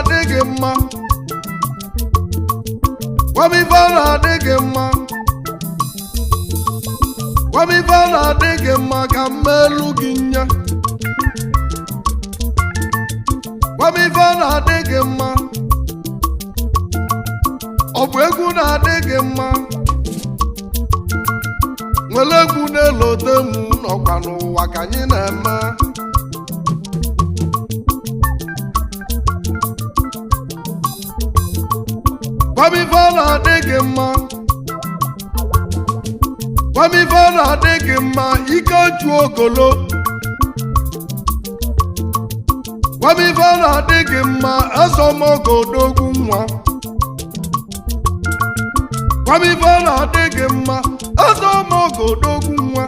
na-adị gị mma. Gwa m ife na-adị gị mma. Gwa m ife na-adị gị mma ka m melu gị nya. Gwa m ife na-adị gị mma. Ọ bụ egwu na-adị gị mma. Nwere egwu na-elote m nọkwa n'ụwa ka anyị na-eme. Gwa m ife na-adị gị mma. Gwa m ife na-adị gị mma, ike ju ogolo. Gwa m ife na-adị gị mma, ezọmọgodogwu nwa. Gwa m ife na-adị gị mma, ezọmọgodogwu nwa.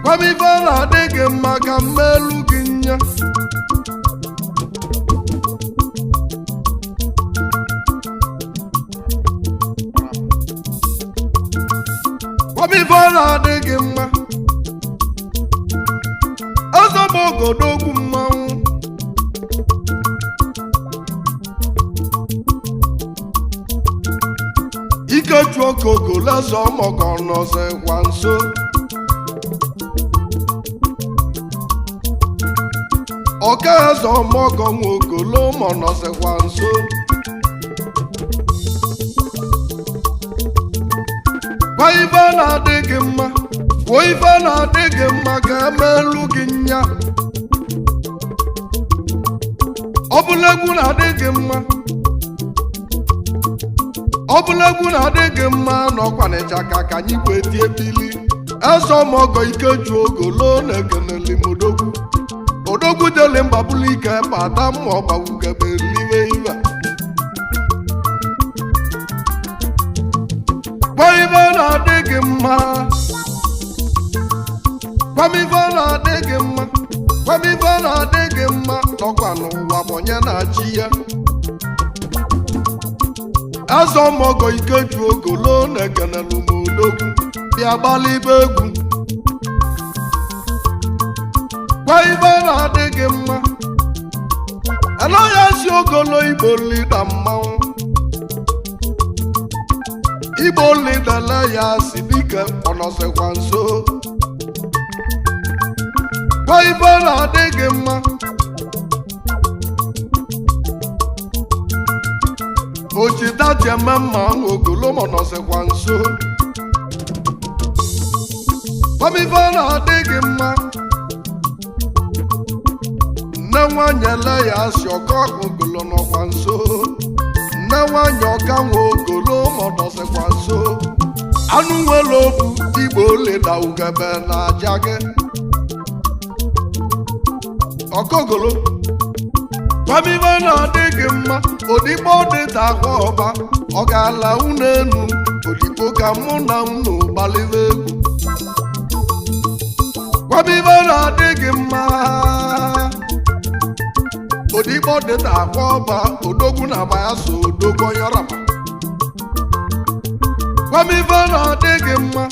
Gwa m ife na-adị gị mma ka m melu gị nya. Gwa m ife na-adị gị mma, ezọmọgodogwu mmanwụ. Ikechu okogolo ezọmọgọ nọzikwa nso. Ọka ezọmọgọ nwa ogolo mọ nọzikwa nso. Gwa ife na-adị gị mma, kwuo ife na-adị gị mma ka emelu gị nya. Ọ bụla egwu na-adị gị mma, ọ bụla egwu na-adị gị mma n'ọkwanịcha ka ka anyị wee tie bili. Ezọmọgọ Ikechu ogolo na-ekeneli m odogwu. Odogwu jeli mba bụlụ ike bata mma ọgbawugebe liwe iwe. Gwa ife na-adị gị mma. Gwa m ife na-adị gị mma. Gwa m ife na-adị gị mma nọkwa n'ụwa bụ onye na-achị ya. Ezọmọgọ Ikechu ogolo na-ekenelu m odogwu, bịa gbalibe egwu. Gwa ife na-adị gị mma. Anaghị esi ogolo Igbo lida mmanwụ. Igbo lidele ya si dike ọ nọzikwa nso. Gwa ife na-adị gị mma. Ochitachi eme mma ogolo ma nọzikwa nso. Gwa m ife na-adị gị mma. Nne nwanyị ele ya si ọkọ ogolo nọkwa nso. Nne nwanyị ọka nwe ogolo ma nọzikwa nso. Anụ nwere obu Igbo leda ugebe na aja gị. Ọkọgolo. Gwa m ife na-adị gị mma, odigbo dịta agwa ọba, ọ ga-ala unu enu, odigbo ka mụ na unu gbalibe egwu. Gwa m ife na-adị gị mma. Odigbo dịta agwa ọba, odogwu na-agba ya so odogwu onye. Gwa m ife na-adị gị mma.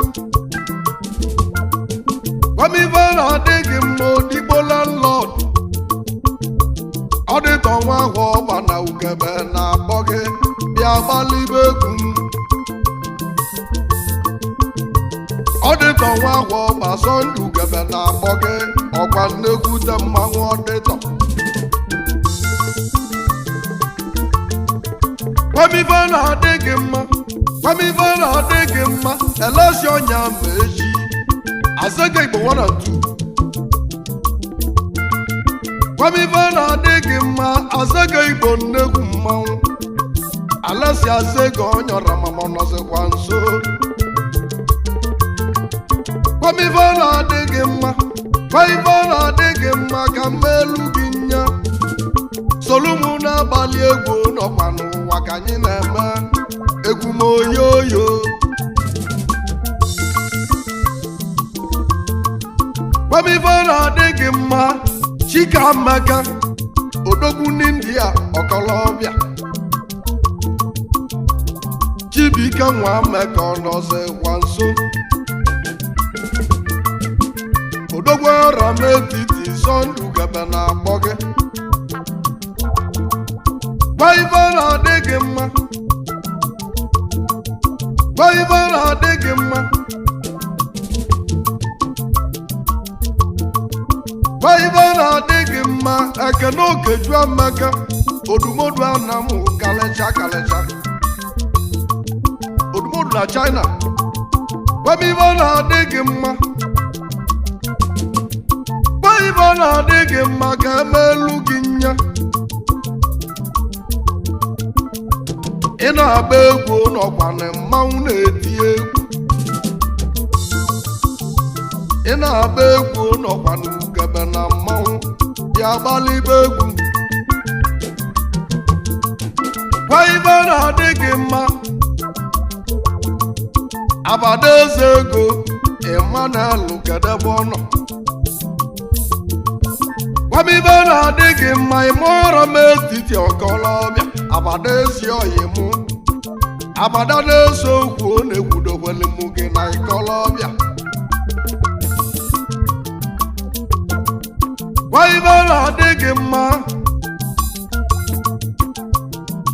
Gwa m ife na-adị gị mma, odigbo landlord. Ọ dịka ọnwa ahụ ọgba na ugebe na-akpọ gị, bịa gbalibe egwu m. Ọ dịka ọnwa ahụ ọgba Sọnde ugebe na-akpọ gị, ọkwa nnekwute mmanwụ ọdịtọ. Gwa m ife na-adị gị mma. Gwa m ife na-adị gị mma, elesi ọnya ma echi. Asege Igbo 1 and 2. Gwa m ife na-adị gị mma, Asege Igbo nnekwu mmanwụ. Alesi Asege ọnyọrọ ma ọ nọzikwa nso. Gwa m ife na-adị gị mma. Gwa ife na-adị gị mma ka m melu gị nya. Solumu na-agbalị egwu nọkwa n'ụwa ka anyị na-eme egwu m oyoyo. Gwa m ife na-adị gị mma, Chikamaka odogwu n'India ọkọlọbịa. Chibuike nwa Amaka ọ nọzikwa nso. Odogwu ọra m etiti Sọnde ugebe na-akpọ gị. Gwa ife na-adị gị mma. Gwa ife na-adị gị mma. Gwa ife na-adị gị mma. Ekene Okeju Amaka Odumodu Anamụ kalịcha kalịcha Odumodu na China. Gwa m ife na-adị gị mma. Gwa ife na-adị gị mma ka emelu gị nya. Ị na-agba egwu n'ọkwa na mmanwụ na-eti egwu. Ị na-agba egwu n'ọkwa na ugebe na mmanwụ ya agbalibe egwu. Gwa ife na-adị gị mma. Abada eze ego Emmanuel kedebe ọnọ. Gwa m ife na-adị gị mma. Ịmụọrọ m etiti ọkọlọbịa abada ezi oyi mụ abada na-eso okwu ọ na-ekwudokwele mụ gị na ịkọlọbịa. Gwa ife na-adị gị mma.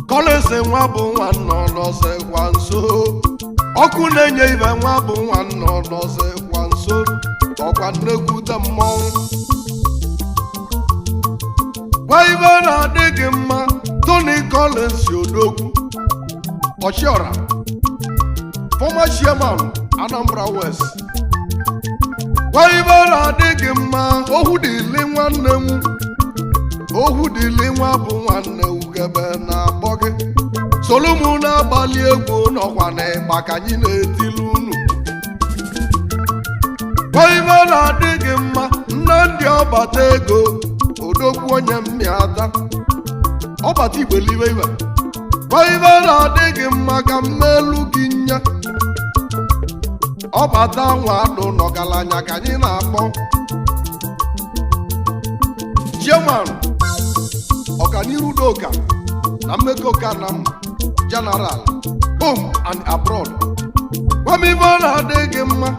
Kọlịsị nwa bụ nwanne ọnọzịkwa nso. Ọkụ na-enye ibe nwa bụ nwanne ọnọzịkwa nso. Ọkwa nnekwute mmọnwụ. Gwa ife na-adị gị mma. Tony Collins Odogwu Ọchịọra, former chairman, Anambra West. Gwa ife na-adị gị mma. Ohu dịli nwanne m, ohu dịli nwa bụ nwanne ugebe na-akpọ gị. Solumu na-agbalị egwu n'ọkwa na ịgba ka anyị na-etili unu. Gwa ife na-adị gị mma. Nnamdị ọbata ego odogwu onye mmịata ọbata igbeliwe iwe. Gwa ife na-adị gị mma ka mmelu gị nya. Ọbata nwa adụ n'ọgaranya ka anyị na-akpọ chairman ọganiru doka na mmekọ kanam general, home and abroad. Gwa m ife na-adị gị mma.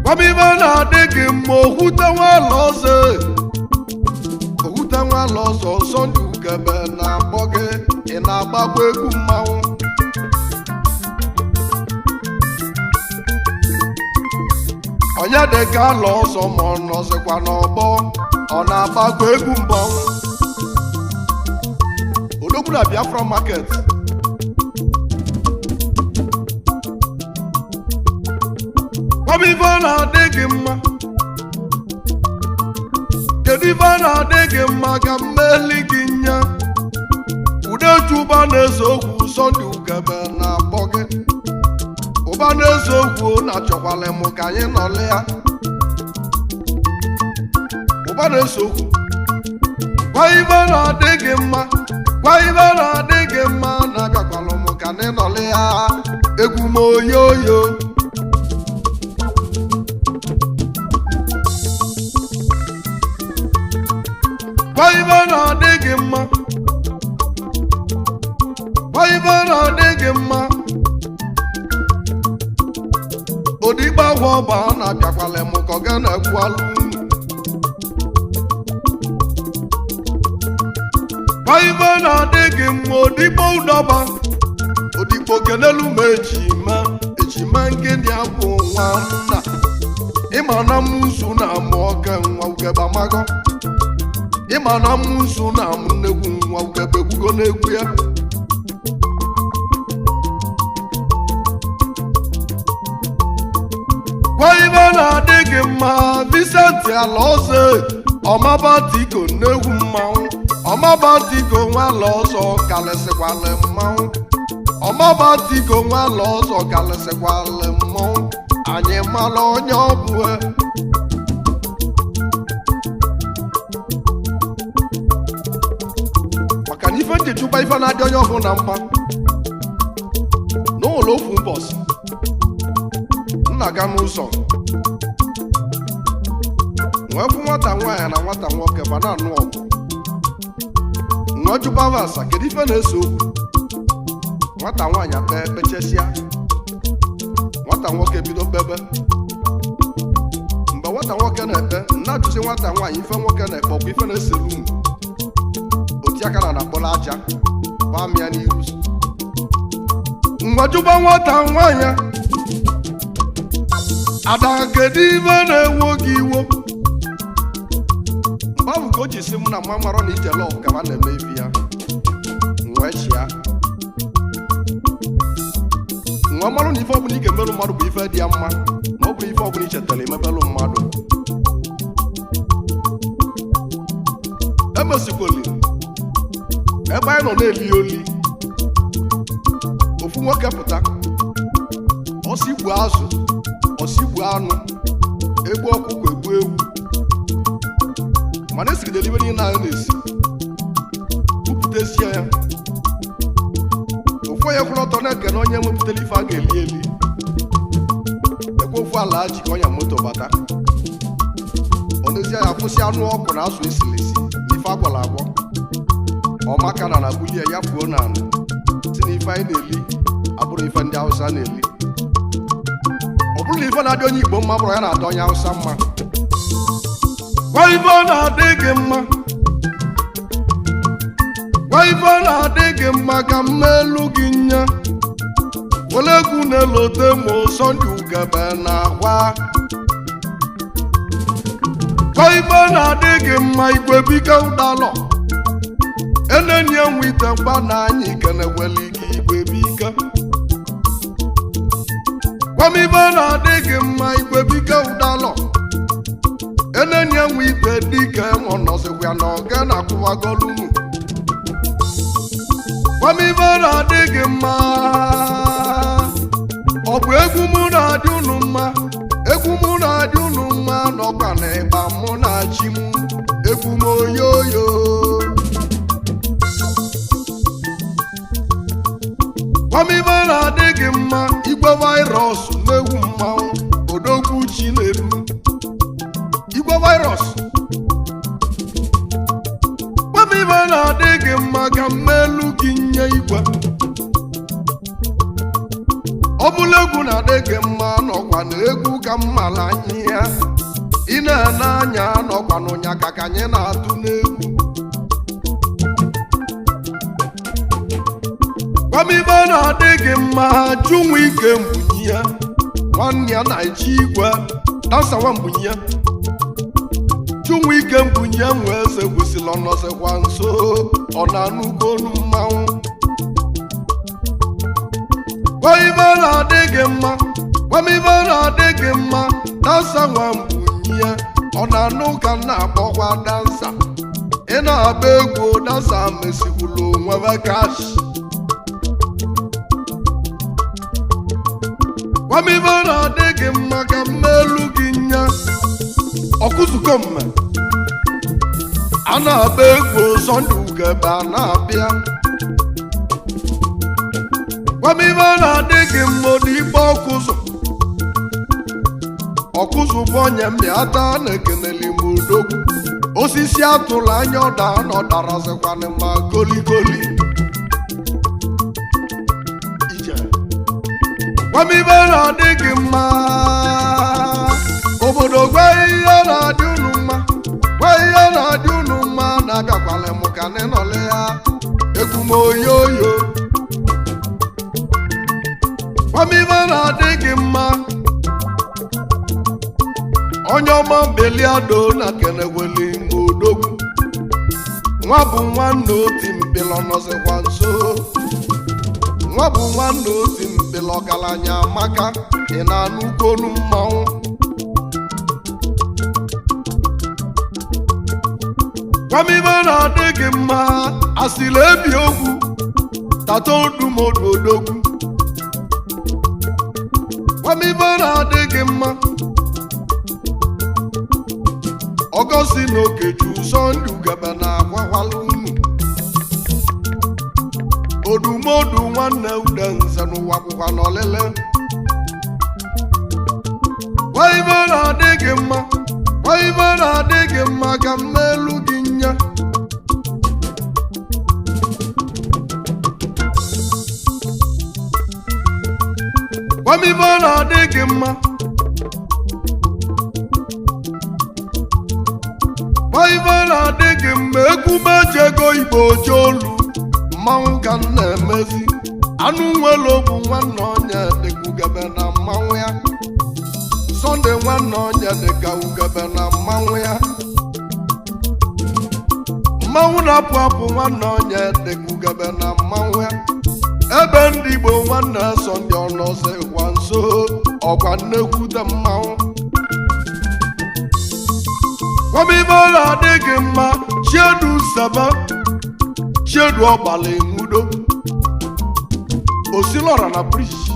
Gwa m ife na-adị gị mma. Okwute nwala ọzọ, okwute nwala ọzọ Sọnde Ugebe na-akpọ gị. Ị na-agbakwa egwu mmanwụ. Onye dị ka ala ọzọ ma ọ nọzikwa n'ọgbọ ọ na-agbakwa egwu mmanwụ. Odogwu na Biafra market. Gwa m ife na-adị gị mma. Kedu ife na-adị gị mma ka mmeli gị nya? Udechu ụba na-eze okwu Sọnde Ugebe na-akpọ gị. Ụba na-eze okwu na-achọkwala m ka anyị nọlị ya. Ụba na-ese okwu. Gwa ife na-adị gị mma. Gwa ife na-adị gị mma na-abịakwala m ka anyị nọlị ya. Egwu m oyoyo. Gwa ife na-adị gị mma. Gwa ife na-adị gị mma. Odigbo agwa ọba na-abịakwala m ka ọ ga na-ekwualụ unu. Gwa ife na-adị gị mma. Odigbo ụdọba odigbo kelelu m ejima ejima nkịdị abụ nwanna ịma na mmusu na amụ ọka nwa ugebe amago ịma na mmusu na amụ nnegwu nwa ugebe egwugo n'egwu ya. Gwa ife na-adị gị mma. Vincent Alaọzọ ọmabatiko n'egwu mmanwụ ọmabatiko nwa alaọzọ kalịsịkwalị mmanwụ ọmabatiko nwa alaọzọ kalịsịkwalị mmanwụ anyị mara onye ọ bụ e. Maka na ife nchechukwa ife na-adị onye ọbụla mkpa n'ụlọ ofu mbọsị m na-aga n'ụzọ nwee fụ nwata nwaanyị na nwata nwoke ma na-anụ ọgụ. Nwee jụbava asa kedu ife na-ese okwu. Nwata nwaanyị akpee kpechesịa, nwata nwoke bido kpebe. Mgbe nwata nwoke na-ekpe, nna ajụzi nwata nwaanyị ife nwoke na-ekpe ọkwa ife na-eselu unu. O Nti aka na na-akpọrọ aja gbaa m ya n'iru. Ngwajuba nwata nwaanyị, ada, kedu ibe na-ewo gị iwo? Mgbe ahụ ka o ji si m na mma marọ na ije love ka ba na-eme ife ya. Nwee chịa nwa marụ na ife ọbụla ị ga-emerụ mmadụ bụ ife dị ya mma, na ọ bụrụ ife ọbụla i chetara emebelụ mmadụ. Emesikweli ebe anyị nọ na-eli oli, ofu nwoke pụta, ọsị gbuo azụ, ọsị gbuo anụ, egbu ọkụkọ, egbu ewu. Mana esigidere ibe niile anyị na-esi bupụtasie ya, ofu onye kwụrụ ọtọ na-ekene onye nwepụtara ife a ga-eli eli. Ekwe ofu ala ji ka ọnya moto bata, ọ n'ezie ya kwụsị anụ ọkụ na azụ esiri esi na ife agwọrọ agwọ. Ọmaka na na bulie ya pụọ na ala, si na ife anyị na-eli abụrụ ife ndị Hausa na-eli. Ọ bụrụ na ife na-adị onye Igbo mma, bụrụ ya na-adị onye Hausa mma. Gwa ife na-adị gị mma, gwa ife na-adị gị mma ka m elu gị nye were egwu na-elote ma Sọnde ugebe na agwa. Gwa ife na-adị gị mma, igwe biko ụdalọ eneni enwe ite mgba na anyị kenekwele gị, igwe biko. Gwa m ife na-adị gị mma, igwe biko ụdalọ eneni enwe ite dike nọzikwa na oge na akwụwagolunu. Gwa m ife na-adị gị mma. Ọ bụ egwu mụ na-adị unu mma, egwu mụ na-adị unu mma n'ọkwa na ịgba mụ na chi m, egwu m oyoyo. Gwa m ife na-adị gị mma, igwe virus na-egwu mmanwụ odogwu chi na-eru igwe virus. Gwa m ife na-adị gị mma ka m melu gị nye igwe. Ọ bụla egwu na-adị gị mma n'ọkwa na egwu ka mmala anyị ya ị na-ene anya n'ọkwa na ụnyaka ka anyị na-atụ n'egwu. Gwa m ife na-adị gị mma, jụnwa ike mbunye ya nwanne ya na-eji igwe dansawa mbunye ya, jụnwa ike mbunye ya nwee eze kwesịrị ọnọzikwa nso, ọ na-anụgo olu mmanwụ. Gwa ife na-adị gị mma, gwa m ife na-adị gị mma, dansa nwa mbunye ya, ọ na-anụ ka m na-akpọkwa dansa. Ị na-agba egwu dansa mesikwulu nwebe cash. Gwa m ife na-adị gị mma ka m melu gị nya ọkụzukọ mme a na-agba egwu Sọnde ugebe a na-abịa. Gwa m ife na-adị gị mma, odigbo ọkụzụ ọkụzụ bụ onye mbịata na-ekeneli m odogwu osisi atụrụ anya ọda na ọdarazikwana ma goligoli ije. Gwa m ife na-adị gị mma, obodo, gwa ihe na-adị unu mma, gwa ihe na-adị unu mma na-abịakwala m ka nịnọle ya egwu m oyoyo. Gwa m ife na-adị gị mma, onye ọma beliado na kenegweli m odogwu nwa bụ nwanne oti mpịlọ nọzikwa nso, nwa bụ nwanne oti mpịlọ ọgaranya amaka, ị na-anụ olu mmanwụ. Gwa m ife na-adị gị mma, asịla ebi okwu tata odumodu odogwu. Gwa m ife na-adị gị mma, ọgọsi na okechu Sọnde ugebe na agwakwala unu odumodu nwanne ude nze n'ụwa bụkwa n'ọlịlị. Gwa ife na-adị gị mma, gwa ife na-adị gị mma ka m melu gị nya. Gwa m ife na-adị gị mma, gwa ife na-adị gị mma, egwu mejego igbo ojo Anụ nwere ogbu nwanne onye dịka ugebe na mmanwụ ya. Sọnde nwanne onye dịka ugebe na mmanwụ ya. Mmanwụ na-apụ apụ nwanne onye dịka ugebe na mmanwụ ya. Ebe ndị Igbo nwanne Sọnde ọnọzikwa nso, ọkwa nnekwute mmanwụ. Gwamibe na-adị gị mma. Chiedu sebe, Chiedu ọgbala enwudo osilọra na bridge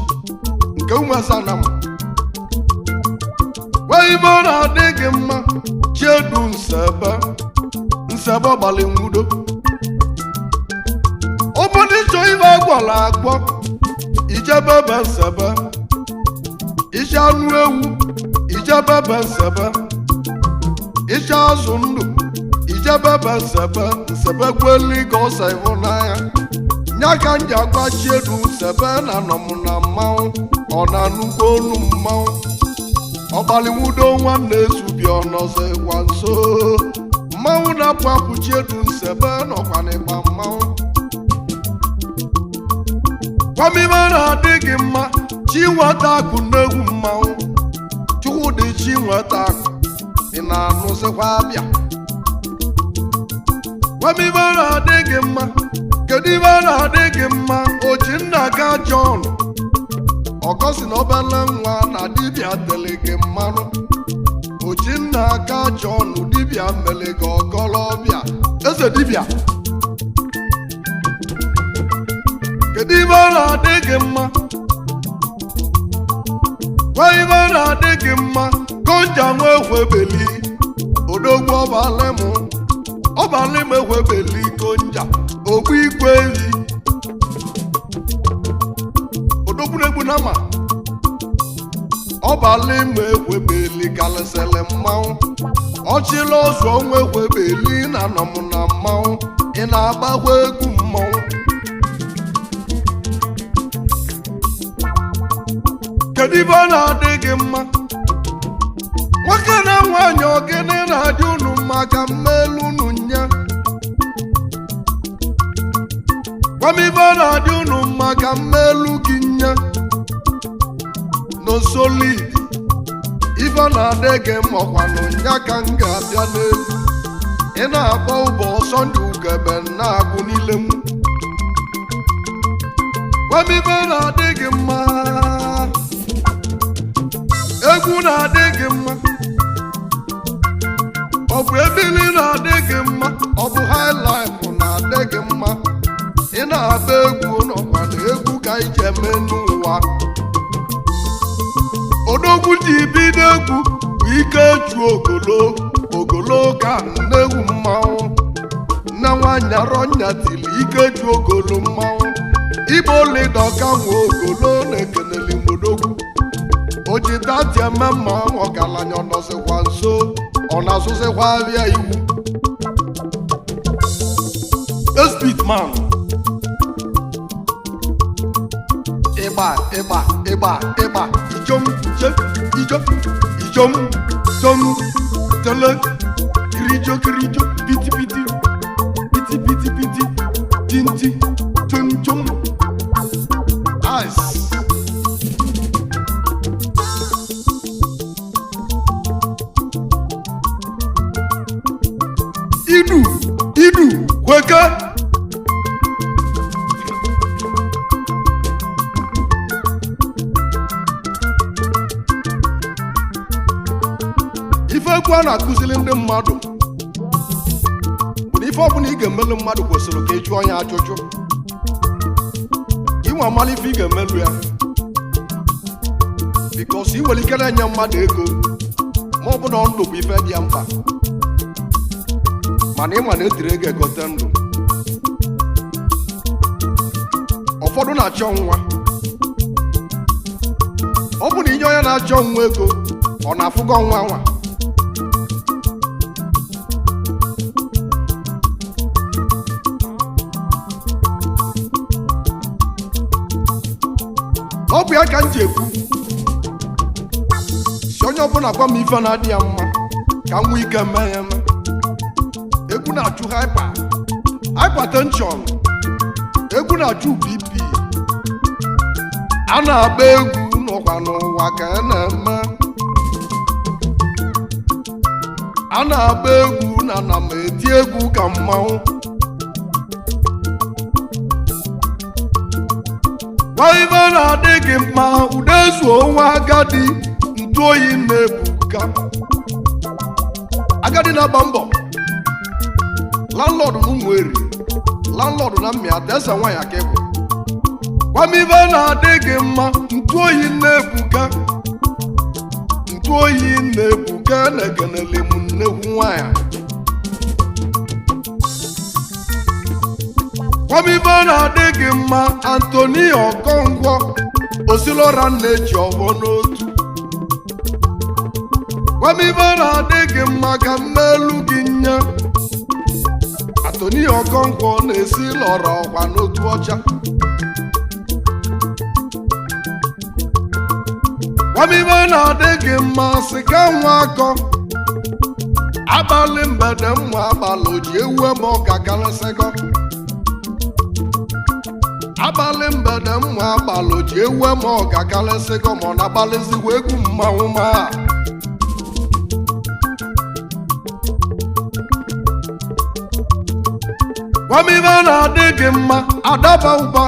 nke Umezanam. Gwamibe na-adị gị mma. Chiedu nsebe, nsebe ọgbala enwudo. Obodo ịchọ ibe agwọla agwọ, ijebe be nsebe. Iche anụ ewu, ijebe be nsebe. Iche azụ ndụ, ijebe be nsebe. Nsebe kweli ka ọsa ịhụnanya nya ka m ji agwa Chiedu nsebe na nọ m na mmanwụ. Ọ na-anụkwa olu mmanwụ. Ọgbalinwudo nwanne ezubi ọnọzikwa nso. Mmanwụ na-apụ apụ, Chiedu nsebe nọkwa n'ịgba mmanwụ. Gwamime na-adị gị mma. Chinweta akụ n'egwu mmanwụ. Chukwudị Chinweta akụ, ị na-anụzikwa abịa. Gwamibe na-adị gị mma. Kedu ibe na-adị gị mma? Oji nna ga John ọgọsi na obele nwa na dibịa tele gị mmanụ. Oji nna ga John, dibịa mele gị ọgọlọbịa eze dibịa. Kedu ibe na-adị gị mma? Gwa ibe na-adị gị mma. Konja nwa ekwebeli odogwu, ọbalị m, ọbalị m ekwebeli. Konja ogbu igwe ehi, odogwu na-egbu na ma ọbalị m ekwebeli kalịsịlị mmanwụ. Ọchịla ọzọ nwa ekwebeli na nọ m na mmanwụ. Ị na-agbakwa egwu mmanwụ. Kedu ibe ọ na-adị gị mma? Nwoke na nwaanyị, ogene na-adị unu mma ka mmelu unu nya. Gwa m ibe ọ na-adị unu mma ka mmelu gị nya n'osolid. Ife ọ na-adị gị mma, ọkwanụ nya ka m ga-abịa n'egwu. Ị na-akpọ ụbọ Sọnde ugebe na-agụ niile m. Gwa m ibe na-adị gị mma. Egwu na-adị gị mma, ọ bụ ebili na-adị gị mma, ọ bụ highlife na-adị gị mma. Ị na-agba egwu n'ọkwa na egwu ka iji eme n'ụwa. Odogwu ji bido egwu bụ ike ju ogolo ogolo ka nnegwu mmanwụ. Nne nwanyị arọnya tiri ike ju ogolo mmanwụ. Igbo lida ka nwe ogolo na-ekeneli modogwu o ji tati eme mma. Ọgaranya ọ nọzikwa nso, ọ na-azụzikwa ahịa iwu. Speed man, ịgba ịgba ịgba ịgba, ijom je ijo ijom tom tele kirijo kirijo piti piti piti piti piti tinti chom chom ice. Idu idu kweke. Ife egwu a na-akụziri ndị mmadụ bụ na ife ọbụla ị ga-emelụ mmadụ kwesịrị ka ị jụọ ya ajụjụ, inwe amala ife ị ga-emelụ ya, because ị nwere ike na-enye mmadụ ego ma ọ bụ na ndụ bụ ife dị ya mkpa, mana ịma na etiri ego egote ndụ. Ụfọdụ na-achọ nwa. Ọ bụ na inye onye na-achọ nwa ego, ọ na-afụgo nwa nwa. Ọ bụ ya ka m ji ekwu si onye ọbụla gwa m ife na-adị ya mma ka m nwee ike mee ya eme. Egwu na-achụ hypertension, egwu na-achụ BP. A na-agba egwu n'ụkwa n'ụwa ka a na-eme. A na-agba egwu na na m eti egwu ka mmanwụ. Gwa ibe na-adị gị mma, udezuo nwa agadi ntụ oyi na-ebuka. Agadi na-agba mbọ, landlord na Ụmụeri, landlord na Mmịa eze nwaanyị aka ịbụ. Gwa m ibe na-adị gị mma, ntụ oyi na-ebuka, ntụ oyi na-ebuka, na-ekenele m nnekwu nwaanyị. Gwa m ibe na-adị gị mma, Antoni Okonkwo osilora na-eji ọbọ n'otu. Gwa m ibe na-adị gị mma ka mmelu gị nye. Antoni Okonkwo na-esi lọrọ ọkwa n'otu ọcha. Gwa m ibe na-adị gị mma, sị ka nwa akọ abalị mgbede mma abalị oji ewu eme ọka karịsịkọ. Abalị mgbede mma abalị oji ewu eme ọka karịsịkọ, ma ọ na-agbalịzikwa egwu mmanwụ ma. Gwa m ibe na-adị gị mma, adaba ụba.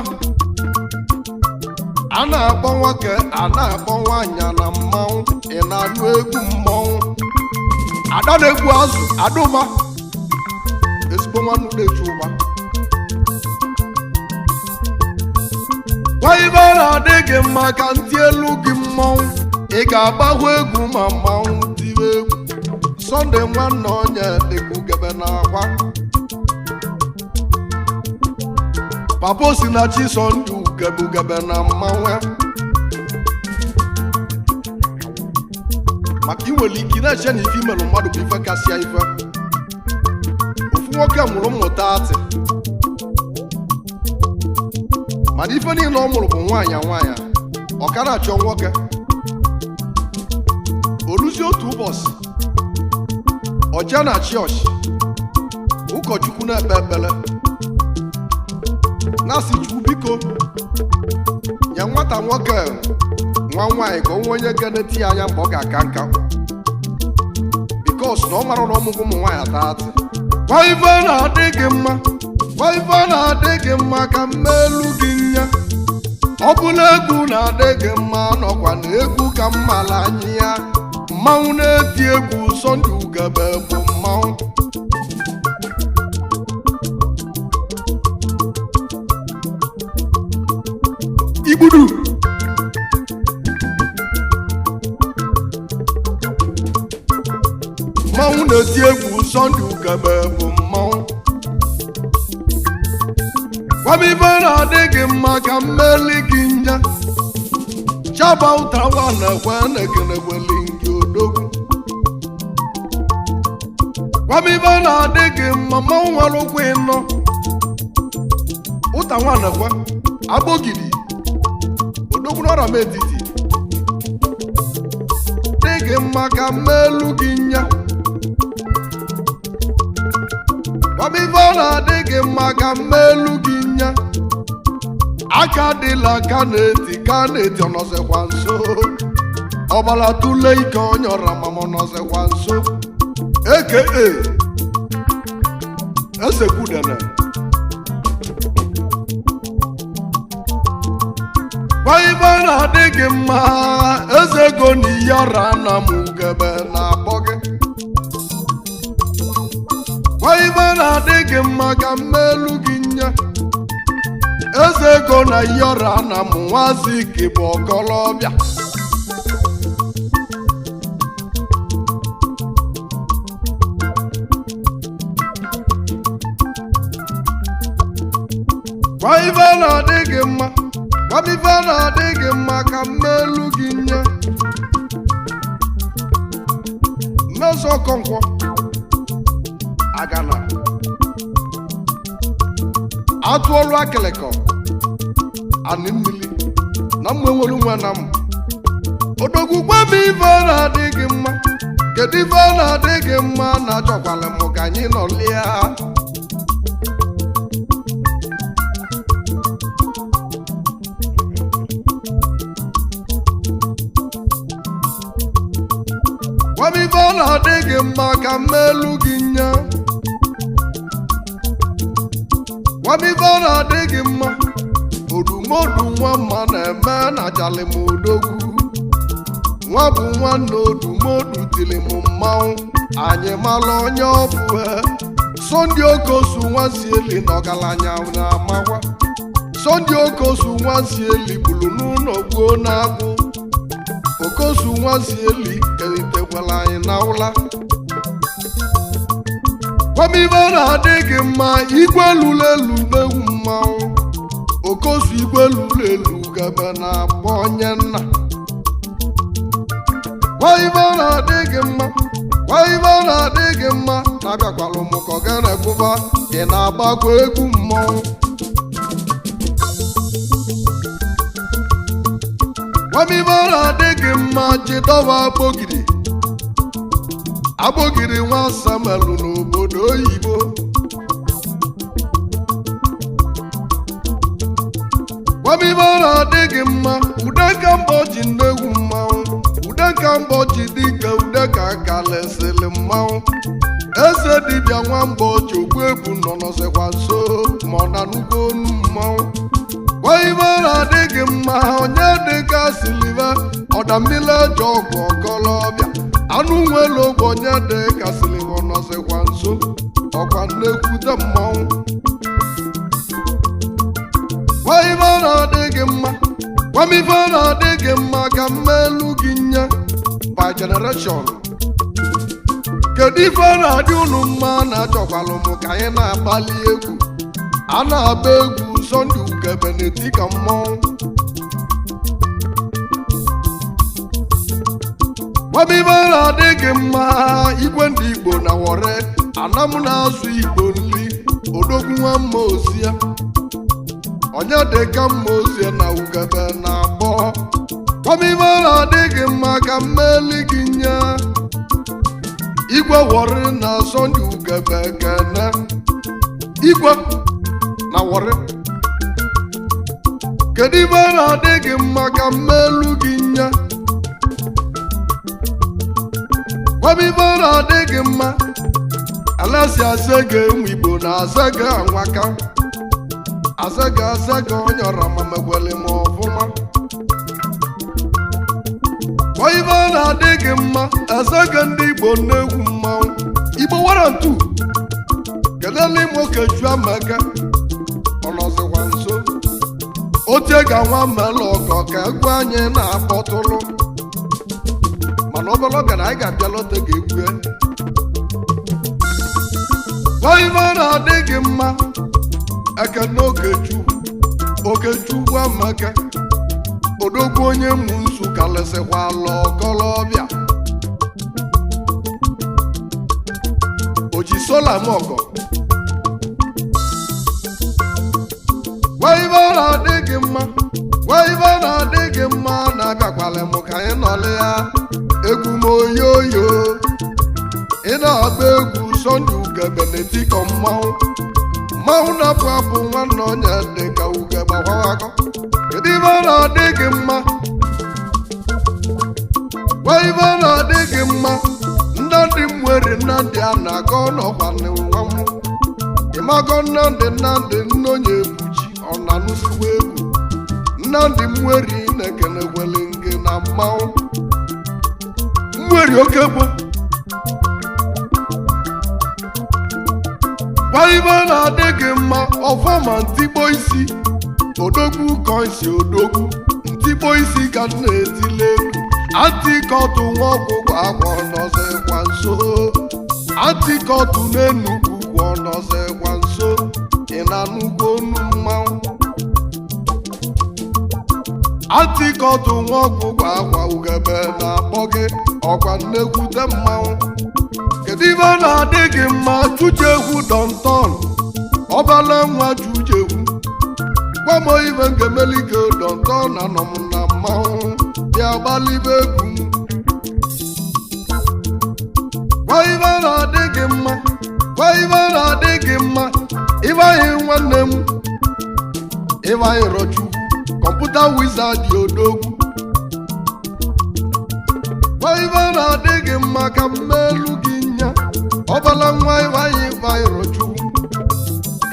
A na-akpọ nwoke, a na-akpọ nwaanyị na mmanwụ, ị na-anụ egwu mmanwụ. Ada na-egwu azụ, adụba ezigbo nwanne na-echu ụba. Gwa ibe na-adị gị mma ka ntị elu gị mmanwụ, ị ga-agbahụ egwu ma mmanwụ tiwe egwu. Sọnde nwanne onye dịka ugebe na akwa. Papa Osinachi Sọnde ugebe ugebe na mmanwụ, maka ị nwere ike na-eche na ife imerụ mmadụ bụ ife kasịa ife. Ofu nwoke mụrụ mmụta atị, mana ife niile ọ mụrụ bụ nwaanyị nwaanyị, ọ ka na-achọ nwoke. Oluzie otu ụbọchị, ọja na chọọchị, ụkọchukwu na-ekpe ekpere na-asị, "Chukwu, biko nye nwata nwoke nwa nwaanyị ka o nwee onye ga-eneti ya anya mgbe ọ ga-aka nka," because na ọ mara na ọmụgwọ ụmụ nwaanyị ata atị. Gwa ife na-adị gị mma, gwa ife na-adị gị mma ka mmelu gị nye. Ọ bụla egwu na-adị gị mma, nọkwa na egwu ka mmala anyị ya. Mmanwụ na-eti egwu, Sọnde Ugebe bụ mmanwụ. Igbudu mmanwụ na-eti egwu, Sọnde Ugebe bụ mmanwụ. Gwa m ife na-adị gị mma ka mmeli gị nye. Chaba ụtawa na-ekwe na-ekenekweli gị odogwu. Gwa m ife na-adị gị mma, mmanwụ nwere ụkwụ ịnọ. Ụta nwa na-ekwe agbogidi odogwu n'ọra m etiti dị gị mma ka mmelu gị nye. Gwa m ife na-adị gị mma ka mmelu gị nye. Aka dịla aka na-eti ka na-eti, ọnọzikwa nso. Ọbara tụle ike onye ọra ma ọnọzikwa nso. Aka esekwudene. Gwa ife na-adị gị mma, eze ego na iyi ọra na m ugebe na-akpọ gị. Gwa ife na-adị gị mma ka mmelu gị nye. Eze ego na iyi ọra na m nwazi bụ ọkọlọbịa. Gwa ife na-adị gị mma, gwa m ife na-adị gị mma ka mmelu gị nye. Mmeso Okonkwo agana atụọlụ akịlịkọ anị mmiri na mgbe nwere nwa na m odogwu. Gwa m ife na-adị gị mma, kedu ife na-adị gị mma na achọkwala m ka anyị nọlịa. na-adị gị mma ka mmelu gị nye. Gwamife na-adị gị mma. Odumodu nwa mma na-eme na jalim odogwu. Nwa bụ nwanne odumodu tili m mmanwụ, anyị mara onye ọ bụ. Sunday Okosu nwazieli na ọgaranya na-amakwa. Sunday Okosu nwazieli gburu n'ụlọ gbuo na-agwụ. Okosu nwazieli kelitekwala anyị na ụla. Gwamife na-adị gị mma. Igwe lulu elu n'egwu mmanwụ. Okosu igwe lulu elu gebe na-akpọ onye nna. Gwa ife na-adị gị mma. Gwa ife na-adị gị mma. Na-abịakwala ụmụ ka ogene kwụba. Ị na-agbakwa egwu mmọnwụ. Gwamife na-adị gị mma. Jidọba agbogiri agbogiri nwa Samuel n'obodo oyibo. Gwamife na-adị gị mma. Ude ka mbọ ji nnegwu mmanwụ. Ude ka mbọ ji dike. Ude ka kalesịlị mmanwụ. Eze dibịa nwamba oji ogbu ebu nọ nọzikwa nso ma ọ na nnukwu onu mmanwụ. Gwa ife na-adị gị mma. Onye dịka siliva ọdammiri eji ọgwụ ọkọlọbịa anụ nwere ogbe. Onye dịka siliva ọ nọzikwa nso ọkwa nnekwute mmanwụ. Gwa ife na-adị gị mma. Gwa m ife na-adị gị mma ka mmelu gị nye by generation. Kedu ife na-adị unu mma? Na-achọkwalụ m ka anyị na-akpali egwu a na-agba egwu. Sunday Ugebe na-eti ka mmọnwụ. Gwa m ife na-adị gị mma. Igwe ndị Igbo na wọre anam na-azụ Igbo nli. Odogwu nwa mma ozi ya onye dị ka mma ozi na ugebe na-akpọ. Gwa m ife na-adị gị mma ka mmeli gị nye. Igwe wọrị na Sunday Ugebe kene. Igwe na wọrị, kedu ife na-adị gị mma ka mmelu gị nye? Gwa m ife na-adị gị mma. Alasi azege nwa Igbo na azege anwaka azege azege onye ọra ma mekwele m ọfụma. Gwa ife na-adị gị mma. Ezege ndị Igbo na-egwu mmanwụ Igbo wara ntu kedela ime Okechu Amaka ọ nọzikwa nso otie ga nwa mmelụ ọkọ ka egwu anyị na-akpọtụrụ, mana obere oge na anyị ga-abịa lote ga-egwu. Gwa ife na-adị gị mma. Ekene Okechukwu, Okechukwu Amaka odogwu onye mụ nsu kalịsịkwala ọkọlọbịa oji sola m ọgọ. Gwa ife na-adị gị mma. Gwa ife na-adị gị mma. Na-abịakwala m ka anyị nọlị ya egwu m oyoyo. Ị na-agba egwu. Sunday Ugebe na-etikọ mmanwụ mmanwụ na-apụ apụ. Nwanne onye dị ka ugebe agbawakọ. Kedu ife na-adị gị mma? Gwa ife na-adị gị mma. Nnamdị mweri Nnamdị a na-akọ n'ọkwa nwa m ịmakọ. Nnamdị Nnamdị nne onye ebuchi ọ na-anụsikwa egwu. Nnamdị mweri na-ekenekwele ngị na mmanwụ mweri oke bụ. Gwa ife na-adị gị mma. Ọfọma ntikpo isi odogwu kọnsi odogwu ntikpo isi ka m na-etile egwu. Antikọtụ nwa ọgwụgwọ akwa ọnọzikwa nso. Antikọtụ n'Enugwu kwa ọnọzikwa nso. Ị na-anụkwu onu mmanwụ. Antikọtụ nwa ọgwụgwọ akwa ugebe na-akpọ gị ọkwa nnekwute mmanwụ. Kedu ife na-adị gị mma? Chuchekwu dọntọn ọbala nwa chuchekwu. Gwa m ife ngemelike dọntọn anọ m na mmanwụ bịa gbalibe egwu m. Gwa ife na-adị gị mma. Gwa ife na-adị gị mma. Ifeanyị nwanne m Ifeanyị Rochukwu kọmputa wizard odogwu. Gwa Ibe na-adị gị mma ka mmelu gị nya. Ọbala nwa Ifeanyị Vaịrọchukwu,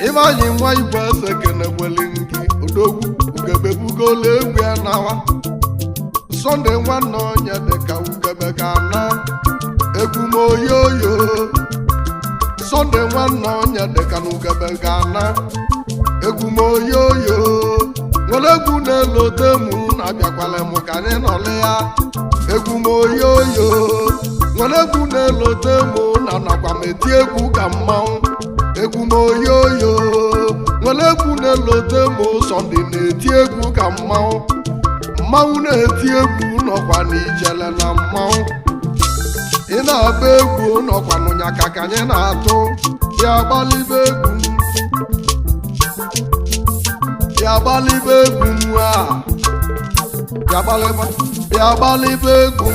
Ifeanyị nwa Igwe eze, kenekweli gị, odogwu. Ugebe bugola egwu ya nawa. Sọnde nwanne onye dịka ugebe ga-ana egwu m oyoyo. Sọnde nwanne onye dịka na ugebe ga-ana egwu m oyoyo. Nwere egwu na-elote mụ na-abịakwala m ka anyị nọlị ya. Egwu m oyoyo, nwere egwu na-elote mụ na nakwa m eti egwu ka mmanwụ. Egwu m oyoyo, nwere egwu na-elote mụ. Sọnde na-eti egwu ka mmanwụ, mmanwụ na-eti egwu nọkwa n'ijele na mmanwụ. Ị na-agba egwu nọkwa n'ụnyaka ka anyị na-atụ ya. Gbalibe egwu m, ya gbalibe egwu m a, ya gbaliba, ya gbalibe egwu.